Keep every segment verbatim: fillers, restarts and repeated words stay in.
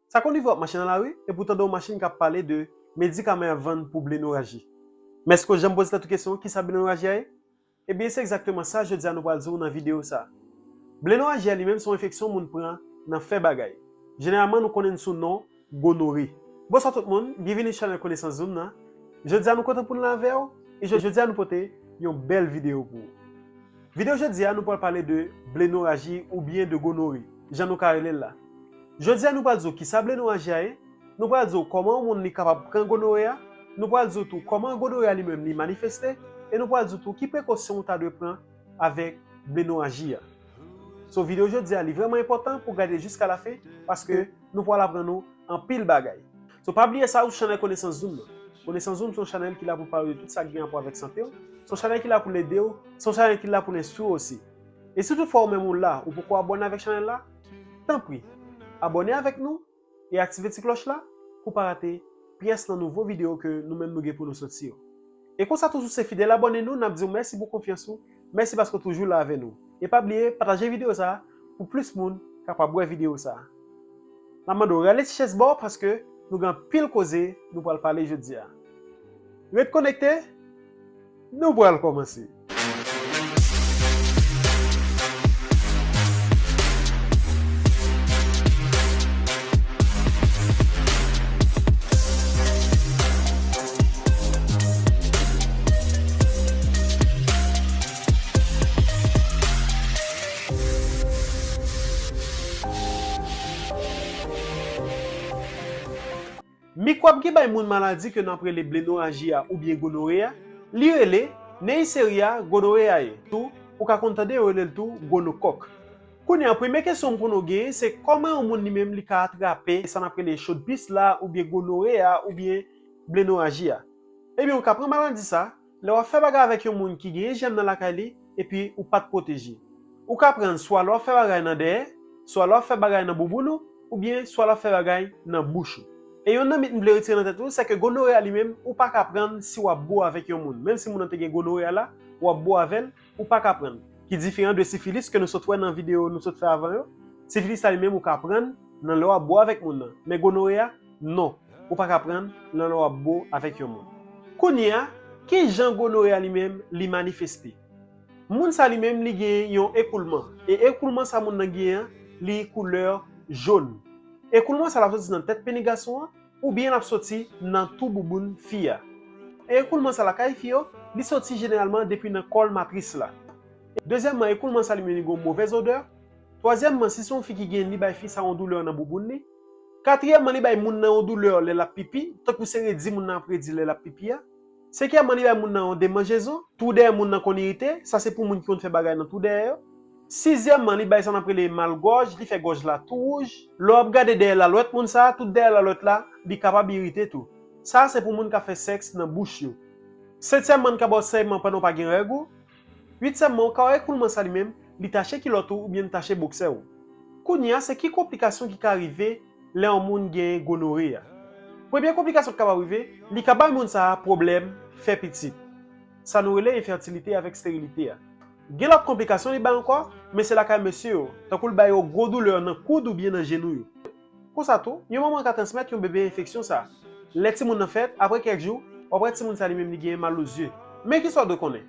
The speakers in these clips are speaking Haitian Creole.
Sa konn rive w ap mache nan lari, epi w tande yon machin k ap pale de medikaman y ap vann pou blenoraji. Men èske w janm poze tèt ou kesyon, kisa blenoraji a ye? Ebyen, se egzakteman sa jodi a nou pral di w nan videyo sa a. Blenoraji a li menm se yon enfeksyon moun pran nan fè bagay. Jeneralman, nou konnen l sou non gonore. Bonswa tout moun, byenvini sou chanèl Konesans Zoom nan. Jodi a nou kontan pou n la avè w, e jodi a nou pote yon bèl videyo pou ou. Videyo jodi a nou pral pale de blenoraji oubyen de gonore, jan nou ka rele l la. Jodi a nou pral di w kisa blenoraji a ye, nou pral di w kòman yon moun li kapab pran gonore a, nou pral di w tou kòman gonore a li menm li manifeste, e nou pral di w tou ki prekosyon ou ta dwe pran avèk blenoraji a. So, videyo jodi a li vrèman enpòtan pou w gade jiska lafen, paske nou pral aprann ou anpil bagay. So, pa bliye sa, ou sou chanèl Konesans Zoom nan. Konesans Zoom se yon chanèl ki la pou pale de tout sa k gen rapò avèk sante w. Se yon chanèl ki la pou l ede w. Se yon chanèl ki la pou l enstwi w osi. E si toutfwa ou menm ou la, ou poko abòne avèk chanèl la, tanpri, abòne avèk nou e aktive ti klòch la pou w pa rate pyès nan nouvo videyo ke nou menm nou gen pou nou soti yo. E konsa tou, si w se fidèl abòne nou, n ap di w mèsi pou konfyans ou, mèsi paske w toujou la avè nou. E pa bliye pataje videyo sa a pou plis moun kapab wè videyo sa a. N ap mande w rale ti chèz ba w paske nou gen anpil koze nou pral pale jodi a. Ret konekte, nou pral kòmanse. Mikwòb ki bay moun maladi ke n ap rele blenoraji a oubyen gonore a, li rele Neisseria gonorrhoeae. Tou, ou ka konn tande yo rele l tou gonokòk. Kounye a, premye kesyon pou nou genyen, se kòman yon moun li menm li ka atrape sa n ap rele chodpis la, oubyen gonore a, oubyen blenoraji a? Ebyen, ou ka pran maladi sa lè w ap fè bagay avèk yon moun ki genyen jèm nan lakay li, epi ou pa t pwoteje. Ou ka pran l swa lè w ap fè bagay nan dèyè, swa lè w ap fè bagay nan bouboun ou, oubyen swa lè w ap fè bagay nan bouch ou. E yonn nan mit m vle retire nan tèt ou, se ke gonore a li menm, ou pa ka pran l si w ap bo avèk yon moun. Menm si moun nan te gen gonore a la, w ap bo avè l, ou pa ka pran l. Ki diferan de sifilis ke nou sot wè nan videyo nou sot fè avan yo. Sifilis la li menm ou ka pran l nan lè w ap bo avèk moun nan. Men gonore a, non, ou pa ka pran l nan lè w ap bo avèk yon moun. Kounye a, ki jan gonore a li menm li manifeste? Moun sa li menm li gen yon ekoulman. E ekoulman sa moun nan genyen an, li koulè jòn. Ekoulman sa l ap soti nan tèt peni gason an, oubyen l ap soti nan twou bouboun fi a. E ekoulman sa lakay fi yo, li soti jeneralman depi nan kòl matris la. Dezyèmman, ekoulman sa li menm li gen yon movèz odè. Twazyèmman, si se yon fi ki gen li bay fi sa yon doulè nan bouboun li. Katriyèmman, li bay moun nan yon doulè lè l ap pipi, tankou se redi moun nan ap redi lè l ap pipi a. Senkyèmman, li bay moun nan yon demanjezon, twou dèyè moun nan konn irite, sa se pou moun ki konn fè bagay nan twou dèyè yo. Sizyèmman, li bay sa n ap rele mal gòj, li fè gòj la tou wouj. Lè w ap gade dèyè lalwèt moun sa a, tout dèyè lalwèt la, li kapab irite tou. Sa a se pou moun k ap fè sèks nan bouch yo. Setyèmman, li ka ba w sèyman pandan w pa gen règ ou. Uityèmman, ou ka wè ekoulman sa li menm, li tache kilòt ou oubyen li tache boksè w. Kounye a, se ki konplikasyon ki ka rive lè yon moun gen gonore a? Premye konplikasyon ki kapab rive, li ka bay moun sa a pwoblèm fè pitit. Sa nou rele enfètilite avèk sterilite a. Gen lòt konplikasyon li bay ankò, men se lakay mesye yo, tankou l bay yo gwo doulè nan koud oubyen nan jenou yo. Konsa tou, yon manman ka transmèt yon bebe enfeksyon sa a. Lè timoun nan fèt, apre kèk jou, w ap wè timoun sa li menm li genyen mal o zye. Men kisa w dwe konnen?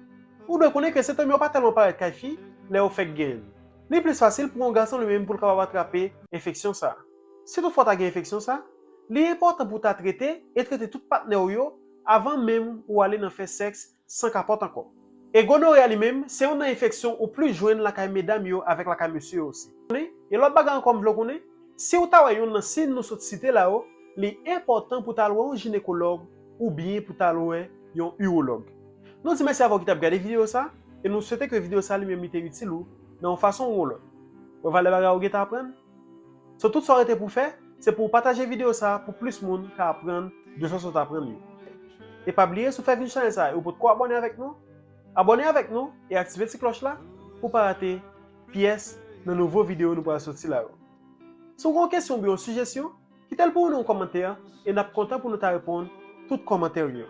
Ou dwe konnen ke sentòm yo pa tèlman parèt kay fi lè yo fèk genyen l. Li plis fasil pou yon gason li menm pou l kapab atrape enfeksyon sa a. Si toutfwa w ta gen enfeksyon sa a, li enpòtan pou w ta trete e trete tout patnè w yo avan menm ou ale nan fè sèks san kapòt ankò. E gonore a li menm, se youn nan enfeksyon ou plis jwenn lakay medam yo avèk lakay mesye yo osi. E lòt bagay ankò m vle w konnen, si w ta wè youn nan siy nou sot site la yo, li enpòtan pou w ta al wè yon jinekològ oubyen pou w ta al wè yon iwològ. Nou di mèsi avè w ki t ap gade videyo sa, e nou swete ke videyo sa li menm li te itil ou nan yon fason ou yon lòt. Wè valè bagay ou gentan aprann? So, tout sa w rete pou w fè, se pou w pataje videyo sa a pou plis moun ka aprann de sa w sot aprann yo. E pa bliye, si w fèk vin sou chanèl sa a e w potko abòne avèk nou, abòne avèk nou e aktive ti klòch la pou w pa rate pyès nan nouvo videyo nou pral soti la yo. Si w gen yon kesyon oubyen yon sijesyon, kite l pou nou nan yon kòmantè e n ap kontan pou nou ta reponn tout kòmantè w yo.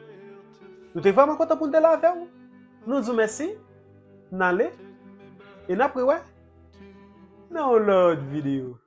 Nou te vrèman kontan pou n te la avè w. Nou di w mèsi, n ale, e n ap rewè nan yon lòt videyo.